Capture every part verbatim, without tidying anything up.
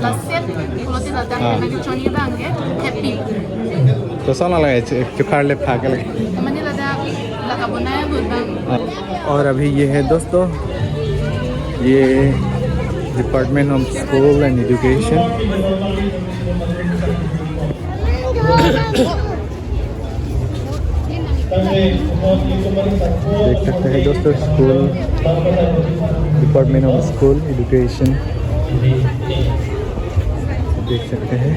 Laset, pulote ladak, ah, nangkechon abang ke, happy. Koson lake, che-, cheparle pha ke lake. Mane ladak, la kabonai abang. हाँ। और अभी ये है दोस्तों, ये Department of School and Education। देख सकते हैं दोस्तों, school, department of school education देख सकते हैं।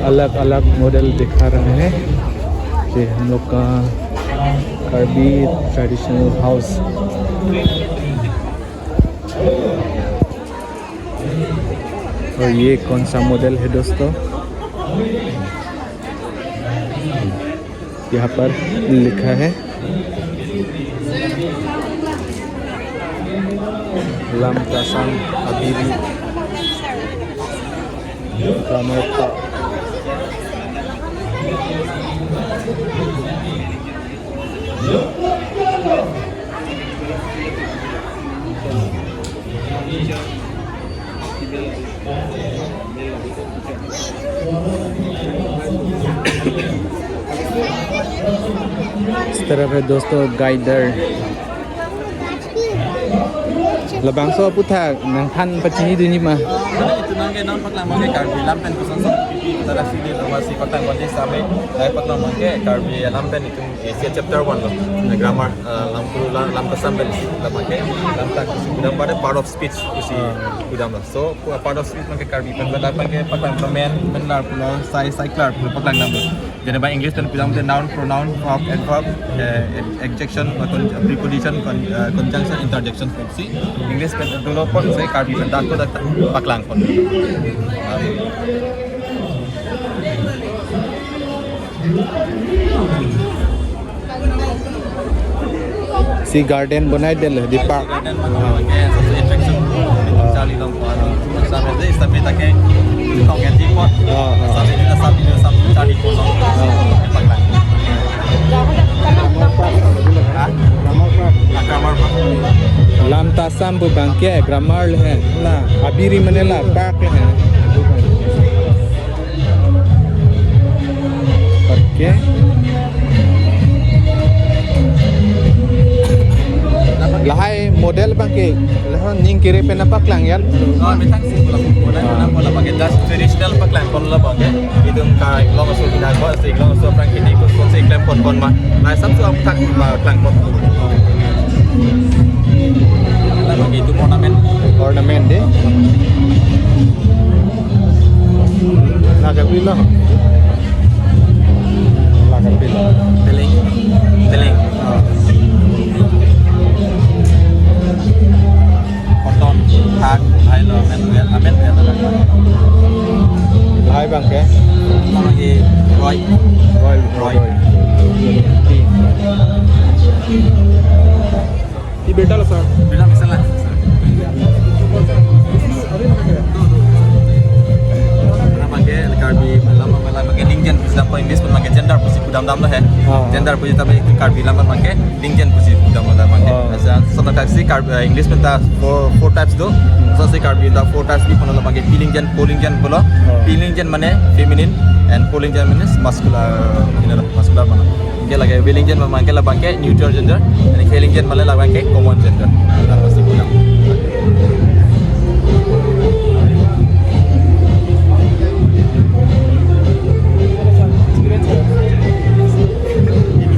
अलग अलग मॉडल दिखा रहे हैं। ये हम लोग का Karbi traditional house। और ये कौन सा मॉडल है दोस्तों? यहाँ पर लिखा है Lamtasam Abiri Grammar Park। इस तरफ है दोस्तों guider. Labangso aphuthak nangthan pachini dunji ma? Mane itum nangke non paklang abang ke Karbi alam pen koson son pi pi tara sidi lawasi paklang abang ke sabe dai paklang abang ke Karbi alam pen itum Asia chapter one lo. Grammar, eh, lam kuru lam, Lamtasam pen isi lam abang ke lamta kusi kudam pada part of speech kusi kudam lo. So, pu-, part of speech abang ke Karbi pen pada abang ke paklang abang men, men lar pulo, sai, sai klar pulo paklang abang. Jene abang English pen kudam te noun, pronoun, verb, adverb, eh, ad-, adjective, con-, preposition, con-, eh, conjunction, interjection, si English pen dolo pon si Karbi pen dak ko dak paklang pon. Si garden bonai det lo, di park. Garden abang ke salah satu attraction. Charli Longkong. Sampai itu, sampai tak ke, kau ganti pot. Ah, ah. Sampai itu, sampai itu, sampai charli kosong. Ah. Paklang. Hah? Ah, grammar park. Lamtasam pu abang ke grammar le hai. La, Abiri mane la park le hai. Park ke. Lahai model abang ke, lahai ning kiri pen nangpaklang ya. Oh, metang si pulang model, pulang, pulang abang ke just traditional paklang pon lo abang ke. Itum ka Inglong aso, idak aso, Inglong aso aphrang kini ko si klem pon pon ma. Lahai sab so aphuthak paklang pon. Lalu abang ke itum ornament. Ornament dei. Laga pilo. Laga pilo. Teling. Teling. Ah. Cotton, thak, lahai lo, amen, amen, amen. Lahai abang ke? Abang ke roi. Roi, roi, roi. Roi. Ye beta lo, sir. Beta, misalnya. Karena abang ke Karbi alam, alam abang ke ningjen, example English pen abang ke gender pusi kudam dam lo hai. Oh. Gender pusi tapi Karbi alam abang ke ningjen pusi kudam lo abang ke. Oh. Asa, so na taksi Karbi, eh, English pen ta four, four types do. So si Karbi ta four types di pon lo abang ke pilingjen, polingjen pulo. Oh. Pilingjen mane feminine and polingjen mane muscular, you know, muscular mane. Ke lake willing jen abang ke labang ke neutral gender, and killing jen mane labang ke common gender.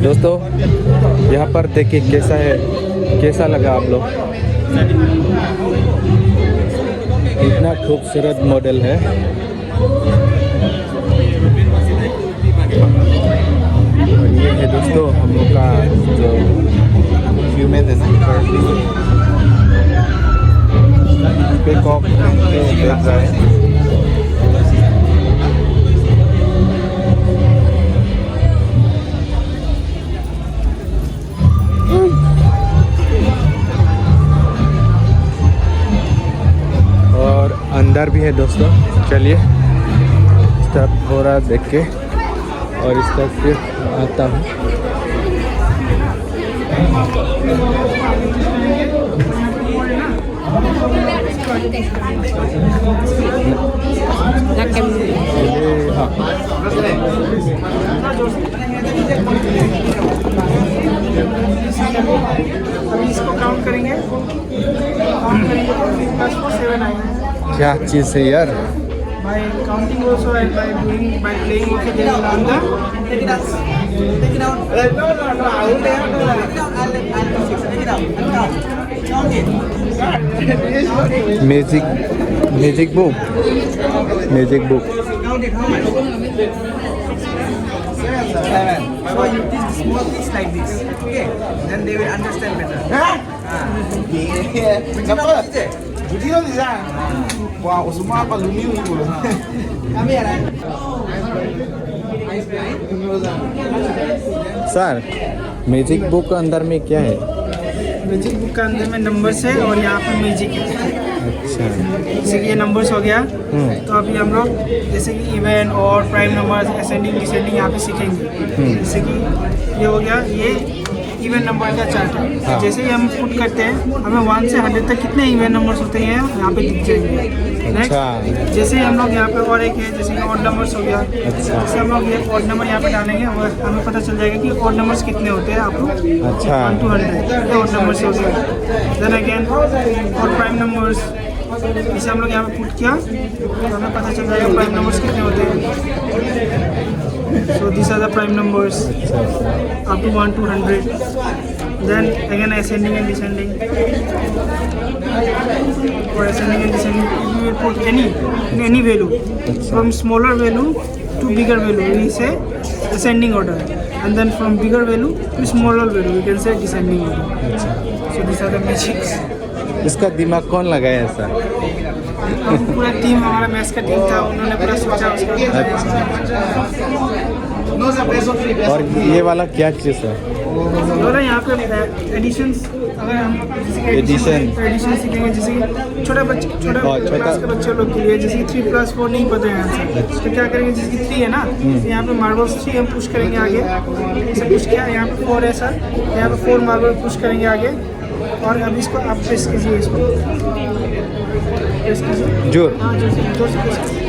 दोस्तों, यहाँ पर देखिए कैसा है, कैसा लगा आप लोग? इतना खूबसूरत मॉडल है। और ये है दोस्तों हम लोग का जो ह्यूमन है ना, पीकॉक के देख रहा है। और अंदर भी है दोस्तों, चलिए इस तरफ थोड़ा देख के और इस तरफ फिर आता हूँ। Lakem. अभी इसको काउंट करेंगे, काउंट करेंगे तो प्लस फोर सेवन आएगा। क्या चीज है यार? By counting also and by doing, by playing also, they will learn the techniques. Take it out. Take it out. No, no, no, I will take it out. Take it out. I'll, I'll take it out. Take it out. Count it. Magic, magic book, magic book. Count it. How much? Seven. So you teach small kids like this. Okay? Then they will understand better. Huh? Ah. Example. বুদ্ধি দিছা। Wah, usuma apa lumi ini, bro? Kami ya, Ran? Sir, magic book के अंदर में क्या है? Magic book के अंदर में नंबर्स है और यहाँ पर मैजिक है। अच्छा। जैसे कि ये नंबर्स हो गया, हम्म। तो अभी हम लोग जैसे कि इवन और प्राइम नंबर्स, असेंडिंग, डिसेंडिंग यहाँ पे सीखेंगे। हम्म। जैसे कि ये हो गया, ये इवन नंबर का चार्ट है। हाँ। जैसे ही हम पुट करते हैं, हमें वन से हंड्रेड तक कितने इवन नंबर्स होते हैं यहाँ पे दिख जाएंगे। नेक्स्ट, अच्छा। जैसे ही हम लोग यहाँ पे और एक है, जैसे कि ऑड नंबर्स हो गया, अच्छा। जैसे हम लोग ये ऑड नंबर यहाँ पे डालेंगे, हमें, हमें पता चल जाएगा कि ऑड नंबर्स कितने होते हैं आपको। अच्छा। वन टू हंड्रेड, ये ऑड नंबर्स होते हैं। देन अगेन और प्राइम नंबर्स, इसे हम लोग यहाँ पे पुट किया तो हमें पता चल जाएगा प्राइम नंबर्स कितने होते हैं। So these are the prime numbers up to one to hundred. Then again ascending and descending. For ascending and descending, you will put any, any value from smaller value to bigger value, we say ascending order, and then from bigger value to smaller value, we can say descending order. So these are the magics. इसका दिमाग कौन लगाया ऐसा? पूरा टीम, हमारा मैथ्स का टीम था, उन्होंने पूरा सोचा उसका। अच्छा। और ये वाला क्या चीज है? बोला यहाँ पे एडिशंस, अगर हम जैसे कि एडिशन। एडिशन सीखेंगे, जैसे कि छोटा बच्चे, छोटा हाँ, छोटा। क्लास के बच्चे लोग के लिए, जैसे कि थ्री प्लस फोर नहीं पता है आंसर, अच्छा। तो क्या करेंगे, जैसे कि थ्री है ना, हम्म। तो यहाँ पे मार्बल्स थ्री हम पुश करेंगे आगे, इसे पुश किया, यहाँ पे फोर है सर, यहाँ पे फोर मार्बल पुश करेंगे आगे। और अब इसको आप प्रेस कीजिए, इसको प्रेस कीजिए। जोर। हाँ, जोर से, जोर से प्रेस कीजिए।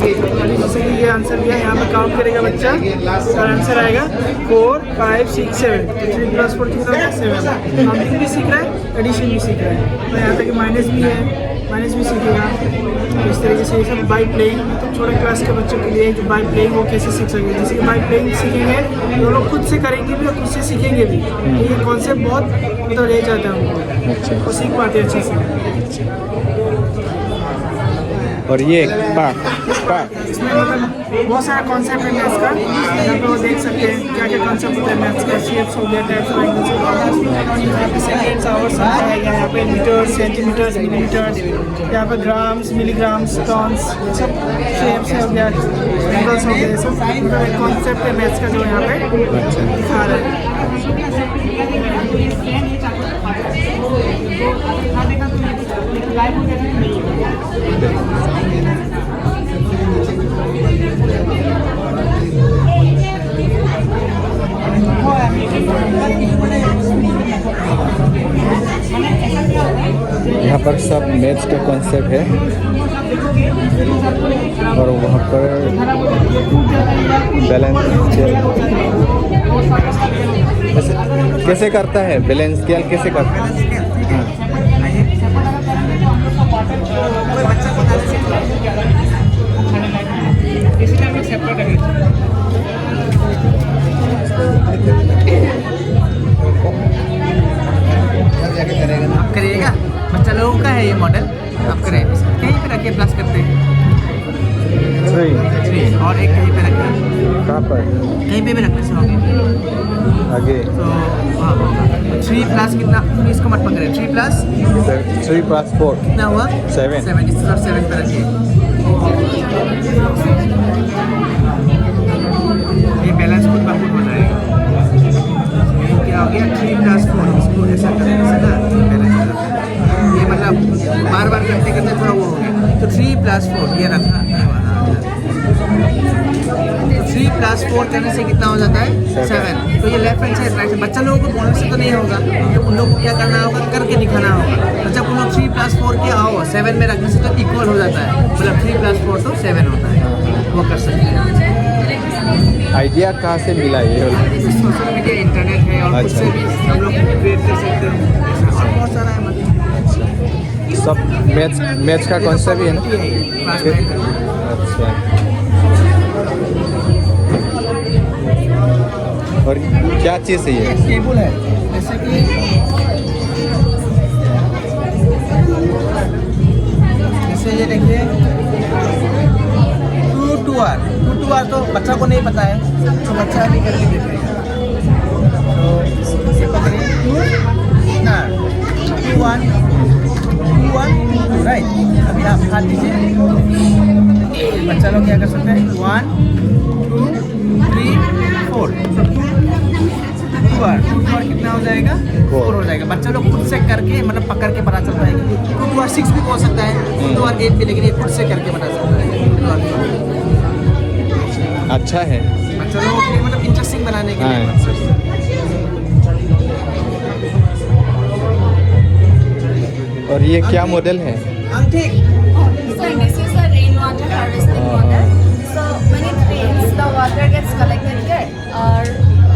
अभी जैसे कि ये आंसर दिया, यहाँ पे काउंट करेगा बच्चा और आंसर आएगा फोर, फाइव, सिक्स, सेवन। तो थ्री प्लस फोर कितना होता है? सेवन। काउंटिंग भी सीख रहा है, एडिशन भी सीख रहा है। तो यहाँ तक माइनस भी है, माइनस भी सीखेगा। तो इस तरीके से ये सब बाय प्लेइंग, छोटे क्लास के बच्चों के लिए जो बाय प्लेइंग, वो कैसे सीख सकेंगे। जैसे कि बाय प्लेइंग सीखेंगे, वो लोग खुद से करेंगे भी और खुद से सीखेंगे भी। तो ये कॉन्सेप्ट बहुत, मतलब, ले जाता है उनको, अच्छा। वो सीख पाते हैं अच्छे से। अच्छा। और ये पा, पा। इसमें, मतलब, बहुत सारा कॉन्सेप्ट है मैथ्स का, यहाँ पे वो देख सकते हैं क्या क्या कॉन्सेप्ट होता है मैथ्स का। शेप्स हो गया, टाइप्स हो गया, यहाँ पे सेकंड्स, आवर्स होता है, यहाँ पे मीटर्स, सेंटीमीटर्स, मिलीमीटर्स, यहाँ पे ग्राम्स, मिलीग्राम्स, टन्स, सब शेप्स हो गया, एंगल्स हो गया, सब, मतलब, एक कॉन्सेप्ट है मैथ्स का जो यहाँ पे दिखा रहे हैं। यहाँ पर सब मैथ्स का कॉन्सेप्ट है और वहाँ पर बैलेंस कैसे, कैसे करता है, बैलेंस स्केल कैसे करता है? हाँ। आप करिएगा, बच्चा लोगों का है ये मॉडल, आप करें, कहीं पे रखिए, प्लस करते हैं। थ्री। थ्री, और एक कहीं पे रखिए। कहाँ पर? कहीं पे भी रखने से होंगे। आगे। तो हाँ, थ्री प्लस कितना, इसको मत पकड़े, थ्री प्लस इधर थ्री प्लस फोर। कितना हुआ? सेवन। सेवन, इस तरफ सेवन पे रखिए। ये बैलेंस खुद ब खुद हो जाएगा। ये क्या हो गया? थ्री प्लस फोर, इसको ऐसा करने से ना, ये बैलेंस हो जाता है। ये, मतलब, बार बार करते करते थोड़ा वो हो गया। तो थ्री प्लस फोर, ये रखना, ये वाला। तो थ्री प्लस फोर करने से कितना हो जाता है? सेवन। तो ये left hand side, right side, बच्चा लोगों को बोलने से तो नहीं होगा, तो उन लोगों को क्या करना होगा, करके दिखाना होगा। बच्चा को थ्री प्लस फोर के आओ, सेवन में रखने से तो इक्वल हो जाता है, मतलब थ्री प्लस फोर तो सेवन होता है, वो कर सकते हैं। आइडिया कहाँ से मिला ये वाला? सोशल मीडिया, इंटरनेट है और अच्छा। उससे भी हम लोग क्रिएट कर सकते हैं, और बहुत सारा है, मतलब। सब मैथ्स मैथ्स का कौन सा भी है ना? क्लास नाइन का। अच्छा। और क्या चीज़ है ये? टेबल है, जैसे कि जैसे ये देखिए, two two R, two two R तो बच्चा को नहीं पता है, तो बच्चा अभी करके देखेगा। तो इसे पकड़िए, two R, two one, two one, right. अभी आप हाथ दीजिए, बच्चा लोग क्या कर सकते हैं? One, two, three, four. Two R, two R कितना हो जाएगा? फोर हो जाएगा। बच्चा लोग खुद से करके, मतलब, पकड़ के पता चलता है। टू आर सिक्स भी बोल सकता है, टू आर एट भी, लेकिन ये खुद से करके बता सकता है। Two R. अच्छा है। बच्चा लोगों के लिए, मतलब, इंटरेस्टिंग बनाने के लिए। हाँ। और ये क्या मॉडल है? अंकित, So this is a rainwater harvesting model. So when it rains, the water gets collected here. और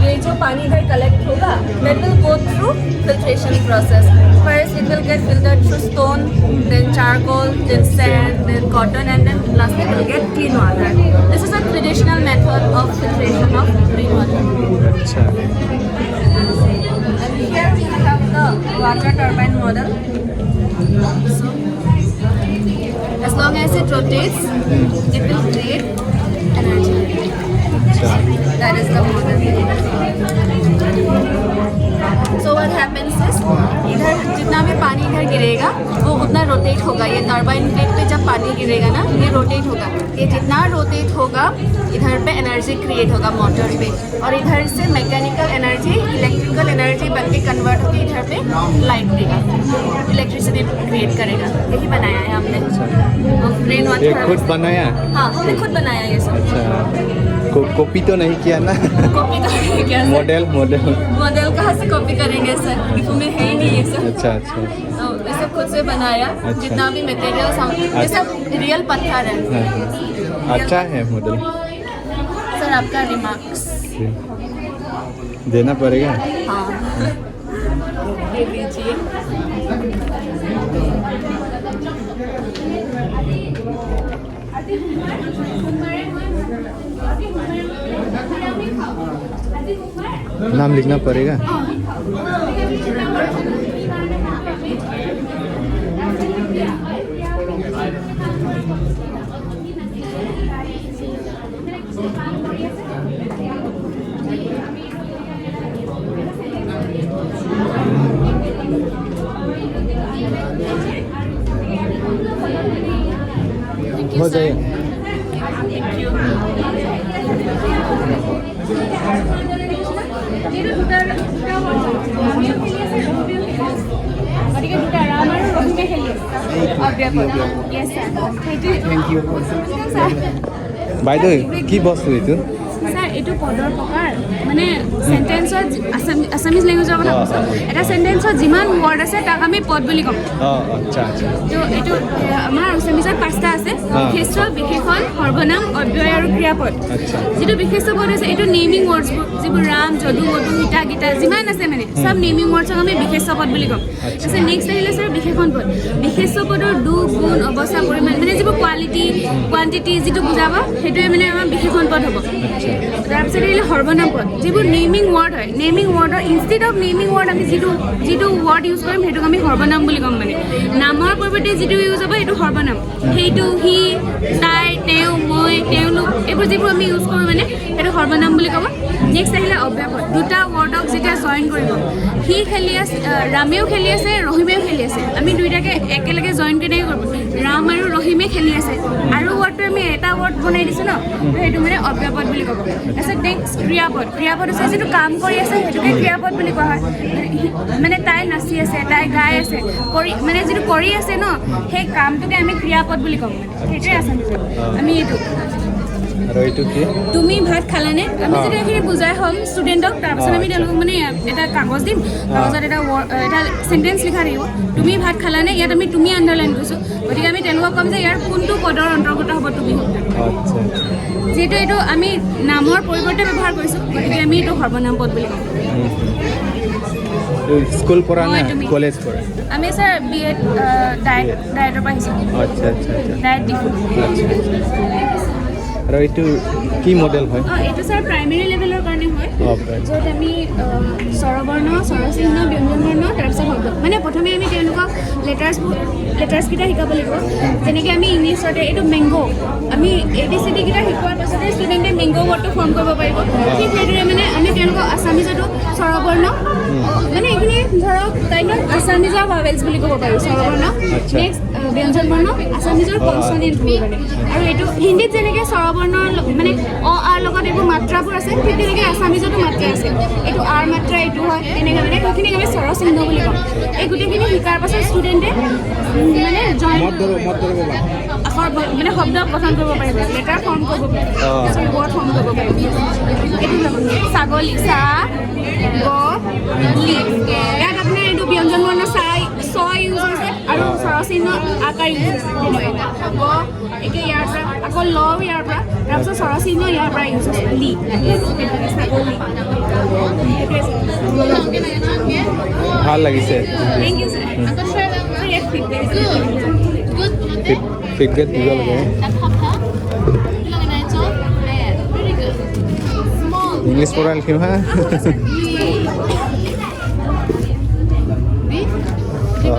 ये जो पानी इधर कलेक्ट होगा, that will go through filtration process. First it will get filtered through stone, then charcoal, then sand, then cotton, and then lastly we'll get clean water. This is a traditional method of filtration of rainwater. अच्छा। And here we have the water turbine model. So, as long as it rotates, it will create energy. अच्छा। That is the model. So what happens is, इधर जितना भी पानी इधर गिरेगा, वो उतना रोटेट होगा। ये टर्बाइन प्लेट पे जब पानी गिरेगा ना, ये रोटेट होगा। ये जितना रोटेट होगा, इधर पे एनर्जी क्रिएट होगा मोटर पे, और इधर से मैकेनिकल एनर्जी इलेक्ट्रिकल एनर्जी बन के कन्वर्ट होके इधर पे लाइट देगा, इलेक्ट्रिसिटी क्रिएट करेगा। यही बनाया है हमने। रेन ये वाटर। खुद बनाया? हाँ, हमने खुद बनाया ये सब। अच्छा। को, कॉपी तो नहीं किया ना? कॉपी तो नहीं किया सर। Model model. मॉडल कहाँ से कॉपी करेंगे सर? इसमें है ही नहीं ये सब। अच्छा अच्छा। तो ये सब खुद से बनाया। अच्छा। जितना भी मटेरियल्स हम, ये सब रियल पत्थर है। हाँ। अच्छा है मॉडल। सर, आपका रिमार्क्स। देना पड़ेगा। हाँ। ये लीजिए। नाम लिखना पड़ेगा। हो जाएगा। গতিকে দুটা ৰাম আৰু ৰহিমে খেলি আছে। অব্যাপক। Yes sir. সেইটোৱে। বাইদেউ, কি বস্তু এইটো? ছাৰ, এইটো পদৰ প্ৰকাৰ, মানে, চেণ্টেন্সত আছামি- আছামিজ লেংগুৱেজৰ কথা কৈছোঁ। এটা চেণ্টেন্সত যিমান ৱৰ্ড আছে, তাক আমি পদ বুলি কওঁ। অ, আচ্ছা আচ্ছা। তো এইটো, এ, আমাৰ আছামিজত পাঁচটা আছে। হা। বিশেষ্য, বিশেষণ, সৰ্বনাম, অব্যয় আৰু ক্ৰিয়াপদ। আচ্ছা। যিটো বিশেষ্য পদ আছে, এইটো নেমিং ৱৰ্ডছবোৰ, যিবোৰ ৰাম, যদু, মধু, সীতা, গীতা, যিমান আছে মানে, চব নেমিং ৱৰ্ডছক আমি বিশেষ্য পদ বুলি কওঁ। তাৰপিছত নেক্সট আহিলে ছাৰ বিশেষণ পদ। বিশেষ্য পদৰ দু, গুণ, অৱস্থা, পৰিমাণ, মানে যিবোৰ কোৱালিটি, কোৱান্টিটি যিটো বুজাব, সেইটোৱে মানে আমাৰ বিশেষণ পদ হ'ব। তাৰপিছত আহিলে সৰ্বনাম পদ, যিবোৰ নেমিং ৱৰ্ড হয়, নেমিং ৱৰ্ডৰ, ইনষ্টেড অফ নেমিং ৱৰ্ড আমি যিটো যিটো ৱৰ্ড ইউজ কৰিম, সেইটোক আমি সৰ্বনাম বুলি ক'ম। মানে নামৰ পৰিৱৰ্তে যিটো ইউজ হ'ব, সেইটো সৰ্বনাম। সেইটো, সি, তাই, তেওঁ, মই, তেওঁলোক, এইবোৰ যিবোৰ আমি ইউজ কৰোঁ, মানে সেইটো সৰ্বনাম বুলি ক'ব। নেক্সট আহিলে অব্যয় পদ। দুটা ৱৰ্ডক যেতিয়া জইন কৰিব, সি খেলি আছে, আহ, ৰামেও খেলি আছে, ৰহিমেও খেলি আছে, আমি দুইটাকে একেলগে জইন কেনেকৈ কৰিব? ৰাম আৰু ৰহিমে খেলি আছে, আৰু ৱৰ্ডটো আমি এটা ৱৰ্ড বনাই দিছোঁ ন, তো সেইটো মানে অব্যয় পদ বুলি ক'ব। তাৰপিছত নেক্সট ক্ৰিয়াপদ। ক্ৰিয়াপদ হৈছে যিটো কাম কৰি আছে, সেইটোকে ক্ৰিয়াপদ বুলি কোৱা হয়। মানে তাই নাচি আছে, তাই গাই আছে, কৰি, মানে যিটো কৰি আছে ন, সেই কামটোকে আমি ক্ৰিয়াপদ বুলি কওঁ। মানে সেইটোৱে আচলতে আমি এইটো আৰু এইটো কি? তুমি ভাত খালানে? আমি অ। যেতিয়া এইখিনি বুজাই হ'ম ষ্টুডেণ্টক, তাৰপিছত অ, আমি আচ্ছা। তেওঁলোকক মানে এটা কাগজ দিম, অ। কাগজত এটা ৱৰ-, এটা চেণ্টেন্স লিখাই থাকিব। তুমি ভাত খালানে? ইয়াত আমি তুমি আণ্ডাৰলাইন কৰিছোঁ। গতিকে আমি তেওঁলোকক ক'ম যে ইয়াৰ কোনটো পদৰ অন্তৰ্গত হ'ব তুমি শব্দটো। আচ্ছা, আচ্ছা। যিহেতু এইটো আমি নামৰ পৰিৱৰ্তে ব্যৱহাৰ কৰিছোঁ, গতিকে আমি এইটো সৰ্বনাম পদ বুলি ক'ম। উম, উম। এইটো স্কুল পঢ়া মই নে তুমি। কলেজ পঢ়া? আমি ছাৰ বি এড, আহ, ডায়েট, বি এড। ডায়েটৰ পৰা আহিছোঁ। আচ্ছা, আচ্ছা, আচ্ছা। ডায়েট ডিফু। আচ্ছা, আচ্ছা। আৰু এইটো কি মডেল হয়? অ, এইটো ছাৰ প্ৰাইমেৰী লেভেলৰ কাৰণে হয়। অ, প্ৰাইমেৰী। য'ত আমি, আহ, স্বৰবৰ্ণ, স্বৰচিহ্ন, ব্যঞ্জন বৰ্ণ, তাৰপিছত শব্দ। মানে প্ৰথমে আমি তেওঁলোকক লেটাৰ্ছ, লেটাৰ্ছকেইটা শিকাব লাগিব। যেনেকে আমি ইংলিছতে এইটো মেংগ', আমি এ বি চি ডিকেইটা শিকোৱাৰ পাছতে ষ্টুডেণ্টে মেংগ' ৱৰ্ডটো ফৰ্ম কৰিব পাৰিব। ঠিক সেইদৰে মানে আমি তেওঁলোকক আছামিজতো স্বৰবৰ্ণ, উম। মানে এইখিনি ধৰক কাইণ্ড অফ আছামিজৰ ভাৱেলছ বুলি ক'ব পাৰি স্বৰবৰ্ণ। আচ্ছা। নেক্সট, আহ, ব্যঞ্জন বৰ্ণ, আছামিজৰ অ। কনচনেণ্ট বুলি ক'ব পাৰি। আৰু এইটো হিন্দীত যেনেকে স্বৰবৰ্ণৰ ল-, মানে অ আৰ লগত এইবোৰ মাত্ৰাবোৰ আছে, ঠিক তেনেকে আছামিজতো মাত্ৰা আছে। এইটো আৰ মাত্ৰা, এইটো হয়, তেনেকে মানে সেইখিনিক আমি স্বৰচিহ্ন বুলি কওঁ। এই গোটেইখিনি শিকাৰ পাছত ষ্টুডেণ্টে, উম, মানে জইন মত ধৰিব, মত ধৰিব বা। আখৰ ব-, মানে শব্দ গঠন কৰিব পাৰিব, লেটাৰ ফৰ্ম কৰিব পাৰিব, অ। চৰি, ৱৰ্ড ফৰ্ম কৰিব পাৰিব। এইটো যাব। ছাগলী, ছা, গ, লি। ইয়াত আপোনাৰ এইটো ব্যঞ্জন বৰ্ণ ছা, ছ ইউজ হৈছে আৰু স্বৰচিহ্ন আকাৰ ইউজ হৈছে। গ, একে ইয়াৰ পৰা, আকৌ ল ইয়াৰ পৰা, তাৰপিছত স্বৰচিহ্ন ইয়াৰ পৰা ইউজ হৈছে। লি। ছাগলী। ভাল লাগিছে। Thank you, sir. Sir, ইয়াত ফিডবেক আছে। ফিড-, ফিডবেক দিব লাগে। ইংলিছ পঢ়া লিখিম হা। অ।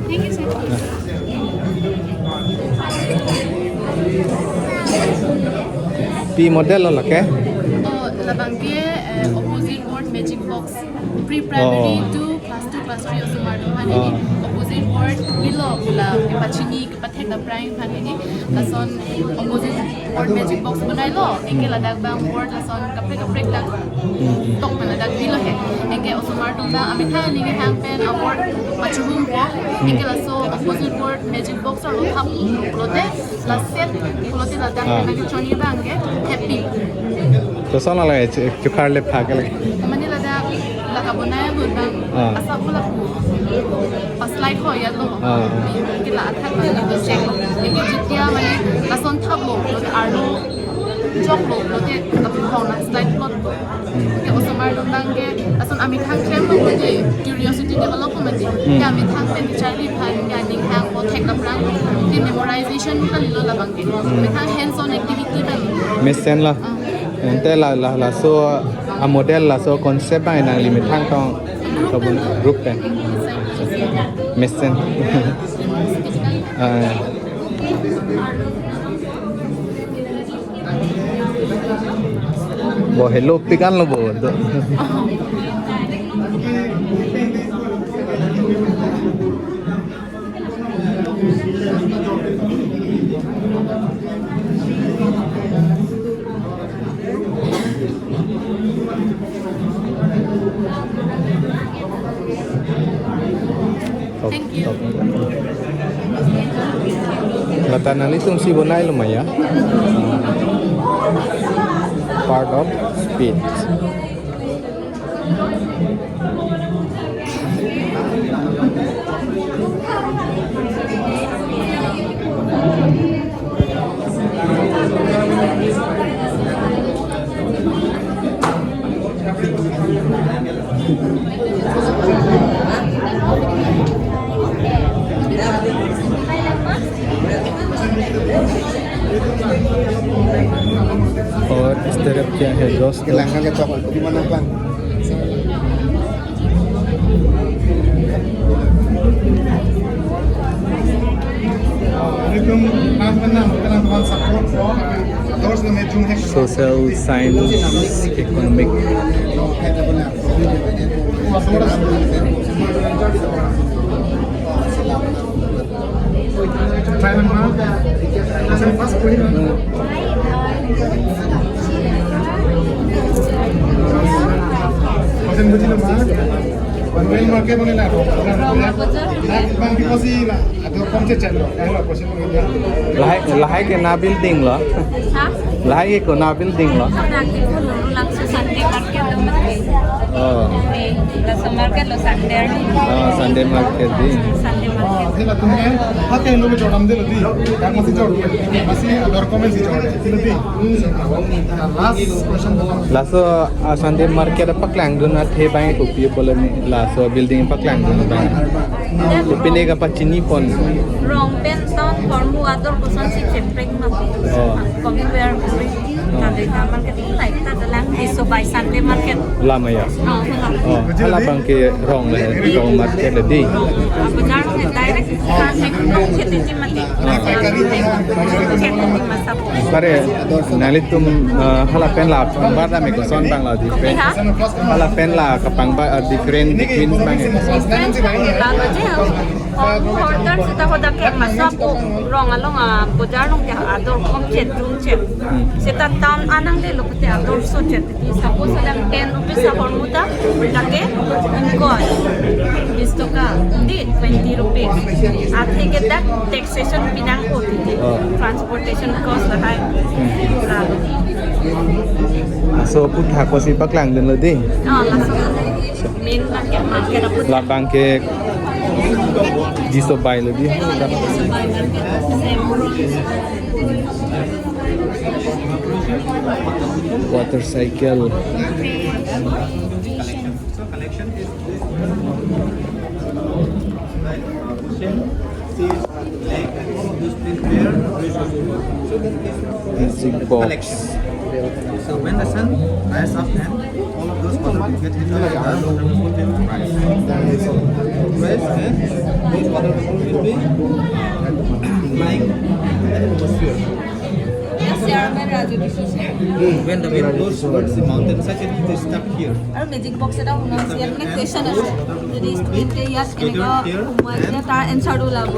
Thank you, sir. Pi model lo lake? Oh, labang ke, eh, opposite word magic box. Pre-primary Oh. to class two, class three osomar atum aphan hini Oh. opposite word bilo pu la kepachini, kepathek dapra aphan hini. Lason opposite word magic box bonai lo, anke ladak abang word lason kaprek kaprek dak tok pen ladak bilo he. Anke osomar atum abang amethang aning hang pen a-word pachubum po. Anke laso opposite word magic box arlo thap pulote, la set pulote ladak Ah. nangkechongji abang ke happy. Lason lake chu-, chukhar le pha ke lake. Mane ladak la kabonai abang Ah. asap pula pu. Paslide ho ya lo. Ah. Anke la athak abang ke check. Anke jetia mane lason thaplo, pulote arlo choklo, pulote lapu hong na slide plot. Anke osomar atum abang ke lason amethang klemlo pulote curiosity develop mati. Hmm. Ke amethang pen kecharli aphan ke aning hang po thek dapra. Ke memorization kalilo labang ke. Hmm. Amethang hands on activity kali. Mesen la. Ah. Ante la, la, laso a-model laso concept abang nangli methang tong Group pen. Group pen. Mesen. Ah. Bo hello pikan lo bo. Do. Thank you. Lata nanglitum si bonai lo ma ya? Part of speech. और इस तरफ क्या है दोस्तों? Langkang ke chokol, di mana, Bang? Social science, economic. Ke bang la, bang ki posi la, ado kom se chalo, eh, la posi bang la. Lahai, lahai ke na building lo. Ha? Lahai ke ko na building lo. Ada ke ko lo lang so Sunday market lo mati. Oh. Eh, la so market lo Sunday. Oh, Sunday market di. Sunday market. Oh, sila tum ke, hati lo ke jodam de lo di. Kamu si jod, masih ada komen si jod. Sila di. Last question. Laso, ah, Sunday market apaklangdun athe bang kopi apot lo ni, laso building apaklangdun bang. Kopine kapachini pon. Rong pen ton hormu ador kosonsi cheprek mati. Oh. Compare kori. Oh. Kali ka market ini naik ta dalang di so by Sunday market. Lama ya. Oh, hala. Oh, hala bang ke rong le, rong market le di. Ah, bazar ke direct kan ek rong kheti mati. Pare, nanglitum, eh, hala pen la pangbar dam ke koson bang la different. Kopi ha? Hala pen la kapangbar, eh, different, different bang ke. Different bang ke la lo je. Hor, hor tan seta hodak ke masa po rong along, ah, bazar along ke ador kom chet, dum chet. Hmm. Seta town anang de lo pute ador so chet. Suppose alam ten rupees ahormu ta, lake ingkoi, bis toka, di twenty rupees. Athe ke dak taxation pinang oti. Oh. Transportation cost lahai. Hmm. Lalu. So, aphuthak kosi paklangdun lo di. Oh, langsung. Main market, market aphuthak. Labang ke di so bai lo di. Same. Water cycle. So collection is this. Like, uh, ocean, sea, lake, and all of those things where there is a, so that is Music box. Collection. So when the sun rise up and all of those water will get into the water, will be rise. Rise and those water will be flying in the atmosphere. Yes, Chairman Raju, this is When the wind blows towards the mountain, such a thing is stuck here. আৰু magic box এটা শুনা আছে, ইয়াত মানে কুৱেশ্যন আছে, যদি ষ্টুডেণ্টে ইয়াত এনেকুৱা সোমোৱাই দিলে তাৰ এনচাৰটো ওলাব।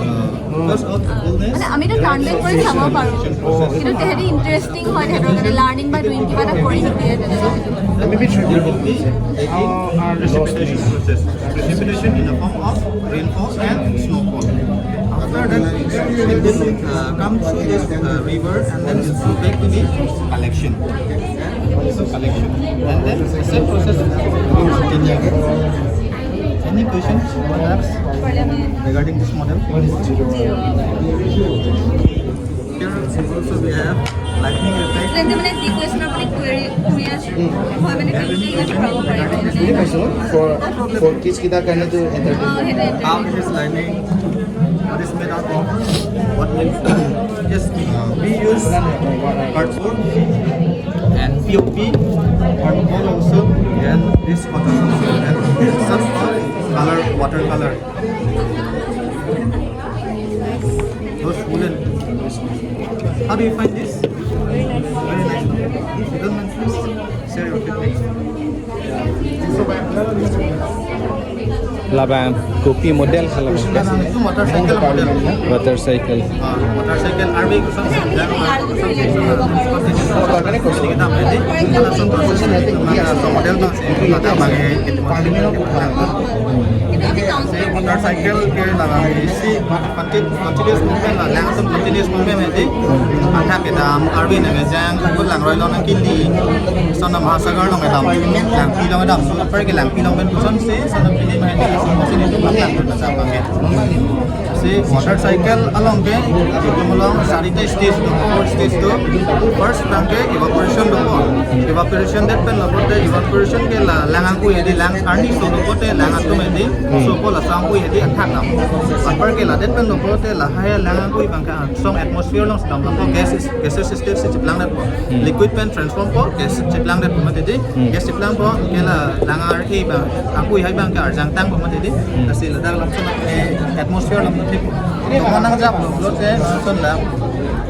Because of illness, মানে আমি এতিয়া ট্ৰানলেট কৰি চাব পাৰোঁ, কিন্তু তেহেঁতি ইণ্টাৰেষ্টিং হয়, তেহেঁতৰ কাৰণে লাৰ্ণিং বাই ডুইং কিবা এটা কৰি শিকিলে তেনেকুৱা। There will be a precipitation process. Precipitation in the form of rainfall and snowfall. After that, it will, uh, come through this, uh, river and then it will back to the collection. So collection. And then the same process will continue. Any questions, perhaps, regarding this model? Here also we have lightning effect. তেন্তে মানে যি কুৱেশ্যন আপুনি query, query আছে, হয় মানে, তেন্তে ইয়াত পাব পাৰে। For, for kids কেইটাৰ কাৰণে তো entertainment. How it is lightning? What is made out of? What makes? Yes, we use cardboard and P O P, thermocol also, and this cotton also, and some color, watercolor. Those woolen. How do you find this? Very nice. If you don't mind, please share your feedback. Labang kopi model hala? Itu motorcycle model. Motorcycle. Ah, motorcycle, R V kusam. Model bang, motorcycle ke labang isi. Conti-, continuous movement la, lang atum continuous movement mati. Athak kedam, arve nangkejang, kut langroi along nangkili. Son Mahasagar along kedam, langpi along kedam, so apar ke langpi along pen kosonsi, son pini mati, sini tu makan, makan pakai. Si motorcycle along ke, along sarita stage tu, four stage tu. First abang ke evaporation tu. Evaporation det pen lapu te, evaporation ke la, lang angkui hedi, lang arni so lapu te, lang atum hedi, so po la so angkui hedi athak nam. Apar ke la det pen lapu te lahai lang angkui abang ke angsong atmosphere along sedam lapu gas is, gaseous stage si cheplang detpo. Hmm. Liquid pen transform po, gas cheplang detpo mati di. Hmm. Gas cheplang po, ke la lang ar-e abang, angkui hai abang ke arjang tangpo mati di. Hmm. Lasi ladak langsung atmosphere along mati po. Ito ka nangjap lo, lo te, son la.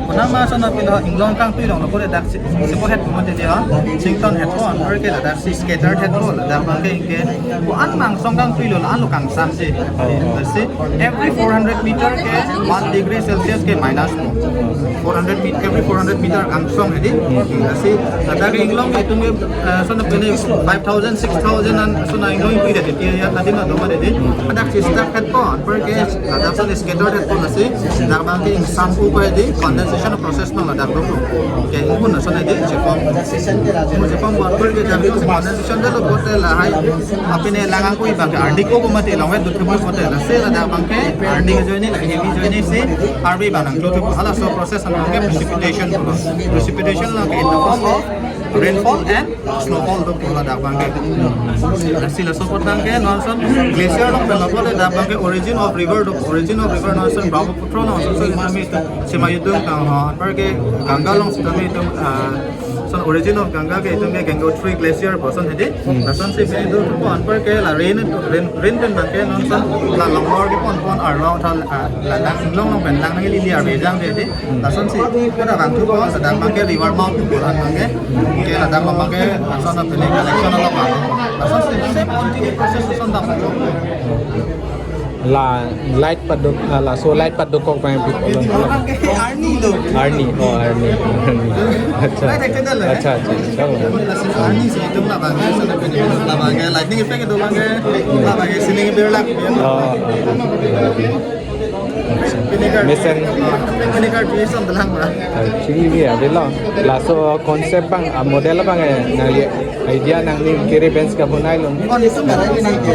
Konat ma ason apilo inglong kangtui longlo pore dak si, sipo het puma titi ho. Sington het pon, anparke ladak si scattered het pon, ladak abangke ingke ko-an ma angsong kangtuilo, la-anlo kangsamsi. Lasi every four hundred meter ke one degree Celsius ke minus mo. Four hundred meter, every four hundred meter angsong hedi. Lasi ladak inglong ke itum ke, eh, ason apini five thousand, six thousand an ason inglong ingtui det, titi ya tadi ma doma hedi. Ladak si stuck het pon, anparke ladak ason scattered het pon lasi, dak abangke ingsampo ko hedi, condensation process nang ladak do. Ke inghun ason hedi, chepong. Inghun chepong bor bor ke dak condensation dolo pote lahai. Apini lang angkui abangke ardi ko ko mati long het dut ke pote lasi ladak abangke ardi ajoine, lake heavy ajoine si arbi abang nangklo thupo, halaso process abangke precipitation pulo. Precipitation lake in the form of rainfall and snowfall do pulo dak abangke. Lasi laso apot abangke non ason glacier along pen lapu ladak abangke origin of river do, origin of river non ason Brahmaputra along ason so itum Simayutung tang ho, anparke Ganga along sitame itum, ah, ason origin of Ganga ke itum ke Gangotri glacier pu ason hedi. Lasonsi itum thupo, anparke la rain, rain, rain pen abangke non ason la longbor kepon pon arlo tha, ah, ladak inglong along pen lang nangli li arve jang hedi. Lasonsi pada vangthupo, ladak abangke river mouth pu abangke. Ke ladak abangke ason apini collection along abang. Lasonsi same continue process ason dam. La light paduk, ah, laso light paduk kok abang pi kolon. Abangke arni do. Arni, oh, arni. Acha. Light accidental hai. Acha, acha, acha. Laso arni si itum labangke, ason apini labangke lightning effect do abangke, labangke sining birla. Oh. Mesen. Pini kar tuition telang pura. Actually, ya, avelo. Laso concept abang, ah, model abang, eh, nangli idea nangli kiri bench kabonai lo. Oh, nitum barai nang ke.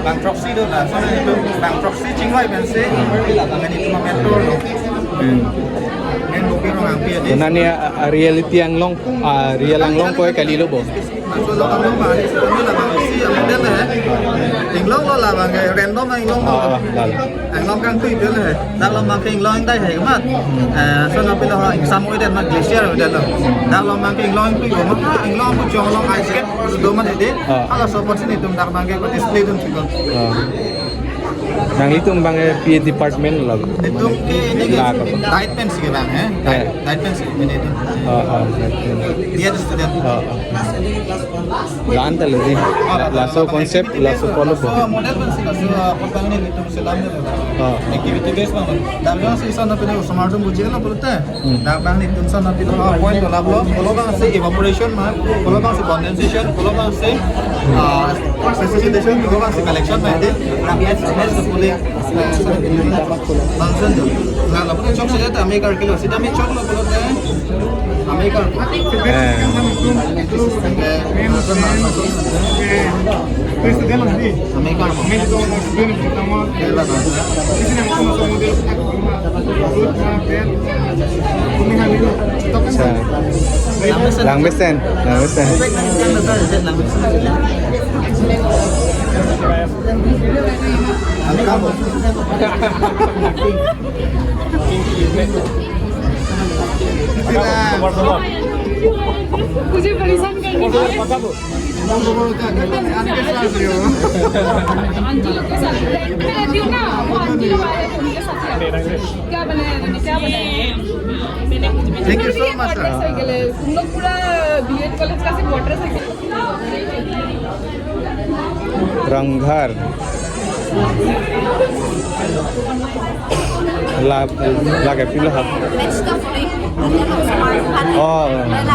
Bang proxy do la, so nitum bang proxy chingvai bench si, bang nitum mentor lo. Hmm. Men bukir nang angpi adi. Konat ne, ah, ah, reality anglong, ah, real anglong ko kalilo bo. Laso lo anglong ma, isi kami labang isi amodel he. Inglong lo labang ke random inglong lo. Ah, lalo. Inglong kangtui tel he. Dak lo abangke inglong dai he mat. Eh, ason apilo ho ingsam oi det ma glacier oi det lo. Dak lo abangke inglong tui o ma, inglong pu chong long ice skate do ma hedi. Ah. Halaso apotsi nitum dak abangke ko display dun chikon. Ah. Nanglitum abang, eh, pi department lo? Itum ke ini ke la ko. Diet pen si ke bang, eh? Eh. Diet pen si ke bang itum. Oh, oh, diet pen. Dia student. Oh, oh. La-an ta lo di. Oh, la-, laso concept, laso follow po. Laso model pen si, laso, uh, company nitum selam de. Oh. Activity base bang. Dak lo si ason apini osomar atum bujilo pulote. Hmm. Dak abang nitum ason apini, ah, point dolap lo, kolo abang si evaporation ma, kolo abang si condensation, kolo abang si, ah, precipitation, kolo abang si collection ma, edi, dak abang si puli, eh, ason apini, function do. Nah, lapu chok seta amekar kilo, seta me chok lo pulote, amekar. Eh. Eh, amekar mo. Acha. Langmesen, langmesen. मुझे परेशान करने के लिए। आंटी लोग के साथ। मैं रहती हूँ ना, वो आंटी लोग आए थे, उनके साथ ही आए थे। क्या बनाया तुमने? क्या बनाया? मैंने कुछ भी Thank you so much, sir. तुम लोग पूरा बीएड कॉलेज का सिर्फ वाटर से Rangghar. La, la ke pilo ha? Match the following. Oh,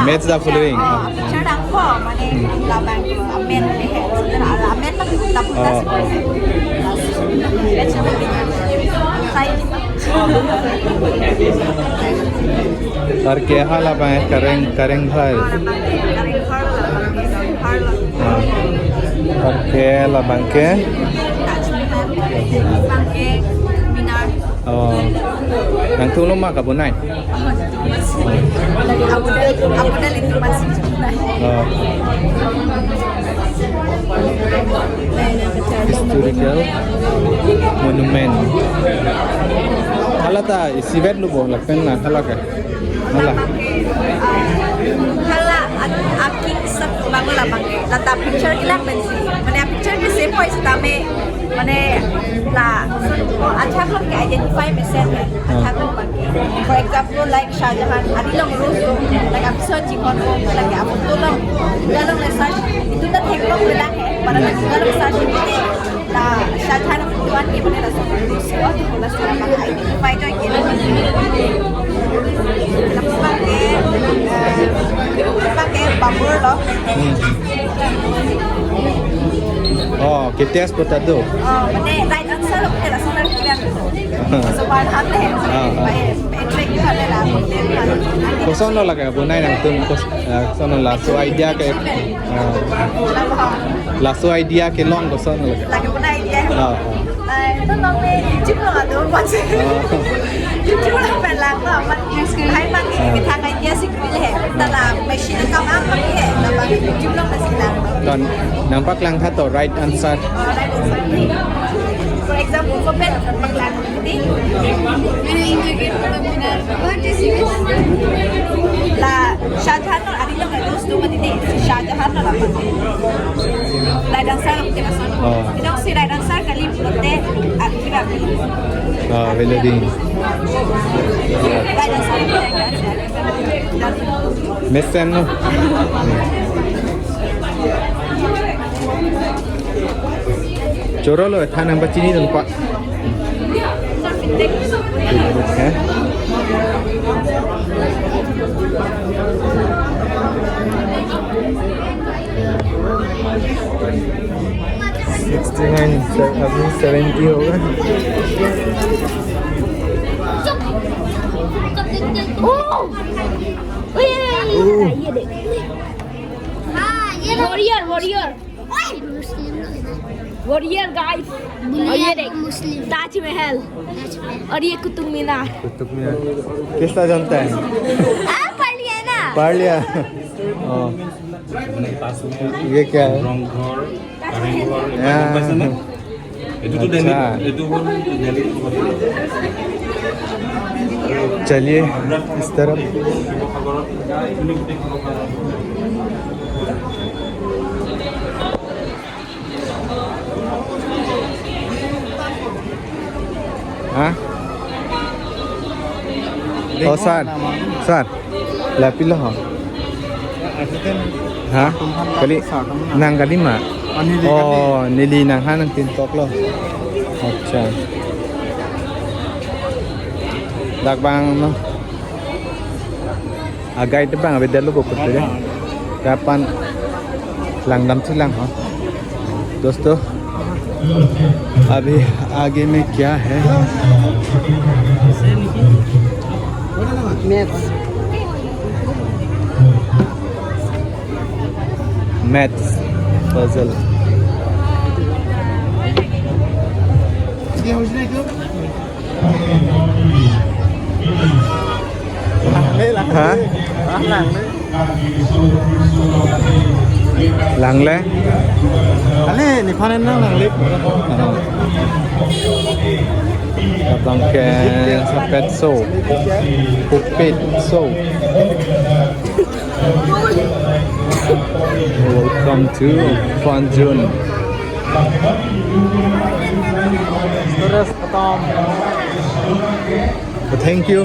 match the following. Oh, picture dang ko, mane labang ko, amen, eh, amen lagi, la putas ko. Match the following. Sai. Arke halabang kareng, kareng hal. Arke labang ke. Oh. Nangtum lo ma kabonai. Oh. Historical monument. Hala ta isivet lo bo lapen na hala ke. Hala. Hala a, a king sat bang labang ke. Lata picture kelang pensi. Mane picture ke same voice tame. Mane la. Ajak lo ke identify mesen. Ajak lo bang ke. For example, like Shah Jahan, adi along rose do, like episode chikon do, like a photo along, ida along le search, itum ta theklong le dak he, para na ida along search ite, la Shah Jahan photo an ke mane laso rose do, laso abang identify joike. Lapu abang ke, eh, lapu abang ke Babur lo. Hmm. Oh, ke test kota do. Oh, mane right answer lo, mane laso na kira. So, one hundred. Ah, ah. By, by train you have a lot of them. Koson lo lake bonai nangtum, kos-, ah, koson lo laso idea ke, ah, laso idea kelong koson lo lake. Lake bonai idea. Ah, ah. Ay, to nong ne YouTube along ado bache. Ah. YouTube along pen lang to, amat hai abang ke, ah, kita idea si Pil he, ta la machine kam abang he, ta abang YouTube along machine lang. Don, nangpaklang tha to right answer. Oh, right answer. For example, ko pen paklang di. What is it? La Shah Jahan lo, adi along rose do mati di. Shah Jahan lo la. Right answer kita son. Oh. Kita si right answer kali pulote, ah, kita. Ah, velo di. Mesen no. Choro lo, than nangpachini dun pa. Eh? Sixty nine, अभी seventy होगा। ओ! ओए, ओए, ओए, ओए, ये देख। हाँ, ये लो। Warrior, warrior। ओए! Warrior, guys। दुनिया और ये देख, मुस्लिम। ताजमहल। ताजमहल। और ये कुतुब मीनार। कुतुब मीनार। किसका जानता है? आ, पढ़ लिया ना। पढ़ लिया। हाँ। ये क्या है? ৰংঘৰ, কাৰেংঘৰ, এইবিলাক हाँ। গম পাইছেনে? এইটোতো अच्छा। দিল্লীত, এইটো হ'ল দিল্লীত। चलिए, इस तरफ। শিৱসাগৰত, এইখিনি গোটেই Sivasagar. Ha? Oh, sir. Sir. Lapi lo ho. Ha? Kali nang kali ma? Oh, neli neli nang ha nangtin tok lo. Acha. Dak bang no. A guide abang avedetlo ko putere. Kapan langdamsi lang ho. दोस्तों, अभी आगे में क्या है? Maths. Maths puzzle. Ha? Langle? Ale, nephan nang langle. Abang ke sapet so. Pupit so. Welcome to Fun Zone. Thank you.